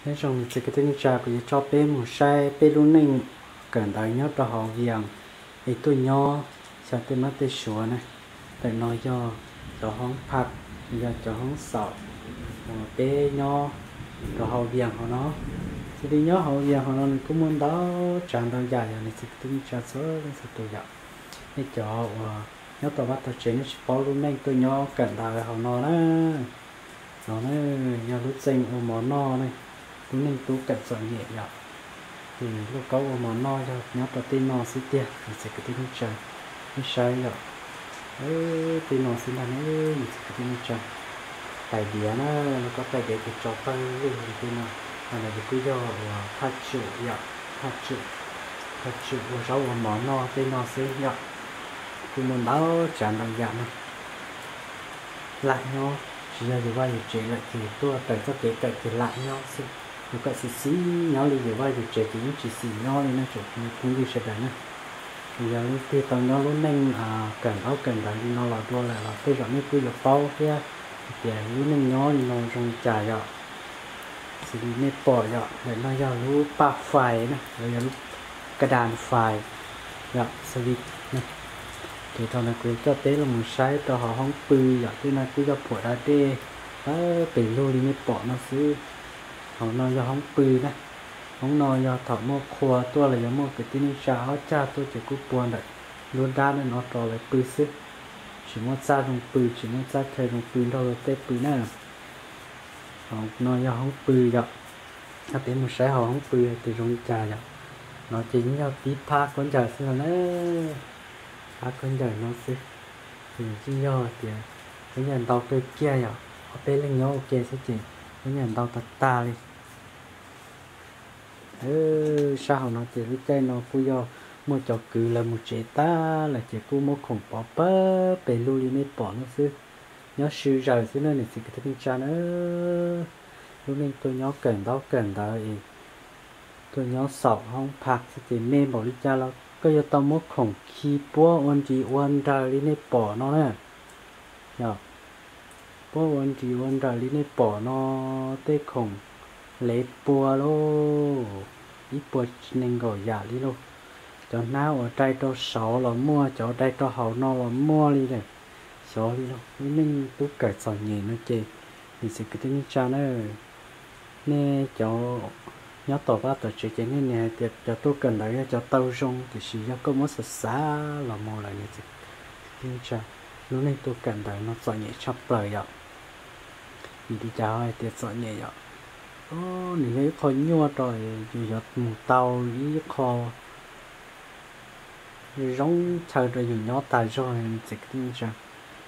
Nyob zoo niam txiv kwv tij neej tsa, kuv yuav coj peb mus saib peb lub neej kawm ntawv nyob rau hauv Vias es tuaj nyob xyaw tej mab tej suav na. Ntawm no yog cov hoob phav, yog cov hoob xaum uas peb nyob rau hauv Vias hauv no. Xws li nyob hauv Vias hauv no nws kuj muaj ntau tsav ntau yam, yog niam txiv kwv tij neej tsa txhua leej txhua tus yom. Nej cov uas nyob tom vaj tom tsev nej tsis paub lub neej tuaj nyob kawm ntawv hauv no na. No na, yog lub txee ua mov noj ne, lub neej tub kawm txom nyem yom. Ces lauj kaub ua mov noj yog nyob rau tej no xwb tiag, niam txiv kwv tij neej tsa, nej saib yom. Tej no xwb ntag ne, niam txiv kwv tij neej tsa. Tais diav na, lauj kaub tais diav ces tso pawg lug li tej no. Ho ntawd ces kuj yog uas thaj tsum yom, thaj tsum, thaj tsum ua zaub ua mov noj tej no xwb yom. Kuj muaj ntau tsav ntau yam na. Lam nyob, tsis yog yus vaj yus tsev lawm ces tuaj raws txoj kev kawm ces lam nyob xwb. Yus kawm xis xis nyob li yus vaj yus tsev ces yeej tsis xis nyob li na tsoom phooj ywg sawv daws na. Yog leej twg tau nyob lub neej kawm ntaub kawm ntawv li no los dua lawm los tej zaum nej kuj yuav paub thiab hais tias lub neej nyob li no zoo li cas yom. Xws li nej pom yom, ntawm no yog lub paj fais na, los yog lub ka das fais yom, xws li. Ces rau ntawd kuv yuav coj peb los mus saib rau hauv hoob pw yom, tej no kuj yog phuam da dej pawg pes lug li nej pom no xwb. Hauv no yog hoob pw na. Hoob no yog thaum muaj qhua tuaj los yog muaj kwv tij neej tsa ob cag tuaj ces kuj pua ntawm nruab nrab no rau lawv pw xwb. Tsis muaj txaj zoo pw, tsis muaj txaj chaw zoo pw nrog luag tej pw na. Hauv no yog hoob pw yom. Coj peb mus saib hauv hoob pw hais tias zoo li cas yom. No ces yeej yog tib phab khaub ncaws xwb no na. Phab khaub ncaws no xwb. Ces yeej yog tias khaub ncaws ntau kawg kiag yom, ob peb leeg nyob ua ke xwb ces khaub ncaws ntau tag tag li. Sab hauv no ces lub caij no kuj yog muaj cov kwv lawv mus tsev tag lawm ces kuj muab khoom pov pawg pes lug li nej pom no xwb. Nyob sw zaws xwb na niam txiv kwv tij neej tsa na. Lub neej tuaj nyob kawm ntaub kawm ntawv es tuaj nyob xaum hoob phav xwb ces me npaum li cas los koj yuav tau muab khoom khi puab ua nris ua nraws li nej pom no na. Yog puab ua nris ua nraws li nej pom no, tej khoom lev pua lauj, ib puas nees nkaum yam li lauj. Cov hnab uas dai rau saud los muaj, cov dai rau hauv no los muaj li lawm. Xyov li lauj, lub neej tub kawm txom nyem no ces niam txiv kwv tij neej tsa na, nej cov nyob tom vaj tom tsev ces nej niaj hais tias cov tuaj kawm ntawv yog cov tau zoo, tiam sis yog koj muab xav xav los mus lawm niam txiv kwv tij neej tsa, lub neej tuaj kawm ntawv no txom nyem tshaj plaws yom. Vim li cas ho hais tias txom nyem yom? Nws yog ib qho nyuaj rau yus yuav mus tau ib qho zoo chaw rau yus nyob tas zog niam txiv kwv tij neej tsa.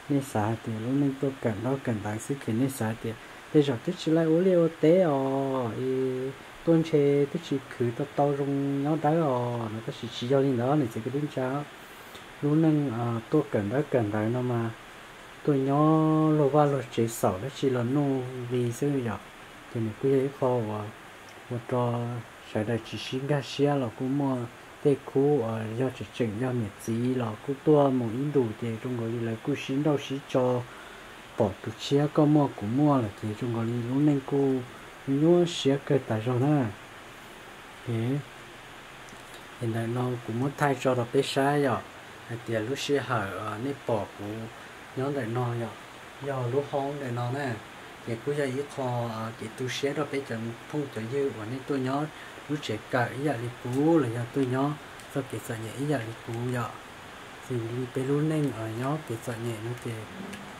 Nej xav hais tias lub neej tuaj kawm ntaub kawm ntawv xwb ces nej xav hais tias tej zaum twb tsis laij ua liaj ua teb os, tuaj ntshe twb tsis khwv tau tau zoo nyob dawb os no, tab sis tsis yog li ntawd niam txiv kwv tij neej tsa. Lub neej tuaj kawm ntaub kawm ntawv no mas tuaj nyob luag vaj luag tsev xaum dab tsi los nuj li xwb yom. Ces nws kuj yog ib qho uas ua rau sawv daws tsis sib nkag siab los kuj muaj, tej khub uas yog tseem tseem yog niam txiv los kuj tuaj mus ib ntus ces zoo nkaus li lawv kuj sib nrauj sib tso pom tus tshiab koj muaj kuv muaj lawm ces zoo nkaus li lub neej kuj nyuaj siab kawg tas zog na. Es ntawm no kuv muab thaij tso rau peb saib yom, hais tias lub sij hawm nej pom kuv nyob ntawm no yom, yog lub hoob ntawm no na, ces kuj yog ib qho kev tu siab rau peb cov phooj cov ywg uas nej tuaj nyob lub tsev kawm ib yam li kuv los yog tuaj nyob txoj kev txom nyem ib yam li kuv yom. Xws li peb lub neej uas nyob kev txom nyem no ces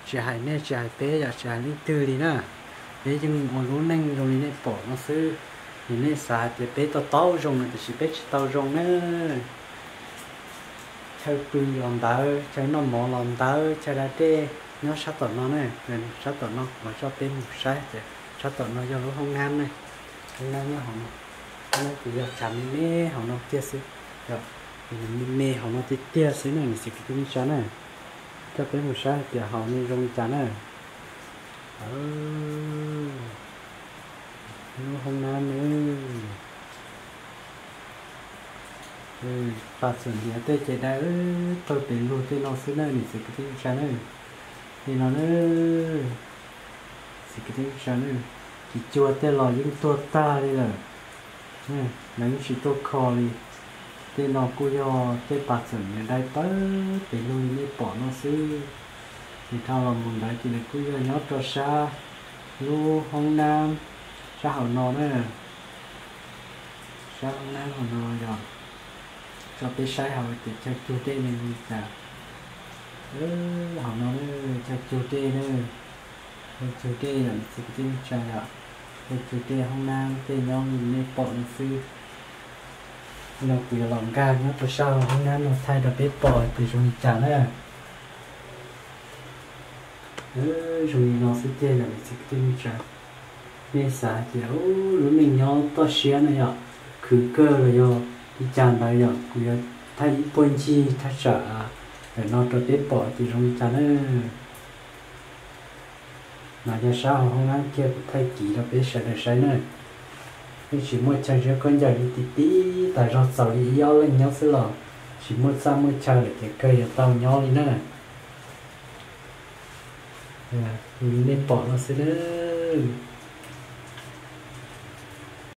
tsis hais nej tsis hais peb yom, tsis hais leej twg li na, peb yeej ua lub neej zoo li nej pom no xwb. Ces nej xav hais tias peb tau tau zoo no tiam sis peb tsis tau zoo na. Chaw pw los ntawd, chaw noj mov los ntawd, chaw da dej nyob sab tom no na. Sab tom no kuv mam coj peb mus saib tias sab tom no yog lub hoob nab na. Hoob nab nyob hauv no, hoob nab ces yog tshav me me hauv no tiag xwb, yog me me hauv no tiag tiag xwb na niam txiv kwv tij neej tsa na. Coj peb mus saib hais tias hauv no zoo li cas na. Lub hoob nab na, pas txuam ntiav tej ces dai pawg pes lug tej no xwb na niam txiv kwv tij neej tsa na. Li no na, txiv kwv tij neej tsa na, Cua tej los yeej tuag tag li lawm, lawv yeej tsis tuaj kho li. Tej no kuj yog tej pas txom nyem dai pawg pes lug li nej pom no xwb. Ces dhau los mus ntawd ces nws kuj yog nyob rau sab lub hoob nab sab hauv no na. Sab hoob nab hauv no yog, tso peb saib hauv tias chaw cug dej nws li cas. Hauv no chaw cug dej na, chaw cug dej yom, niam txiv kwv tij neej tsa yom. Chaw cug dej hoob nab tej nyob li nej pom no xwb. No kuv yuav los nkag nyob rau sab hauv hoob nab no thaij rau peb pom tias zoo li cas na. Zoo li no xwb tiag yom, niam txiv kwv tij neej tsa. Nej xav hais tias lub neej nyob toj siab no yom, khwv kawg los yog li cas ntawd yom, kuv yuav thaij ib puag ncig thaj tsam ntawm no rau peb pom tias zoo li cas na. No yog sab hauv hoob nab kiag, kuv thaij kiv rau peb sawv daws saib na. Yeej tsis muaj chaw nyob khaub ncaws li, tib tib tas zog txaus li ib ob leeg nyob xwb los tsis muaj txaj muaj chaw lawm ces kawg yuav tau nyob li na. Li nej pom no xwb nawb.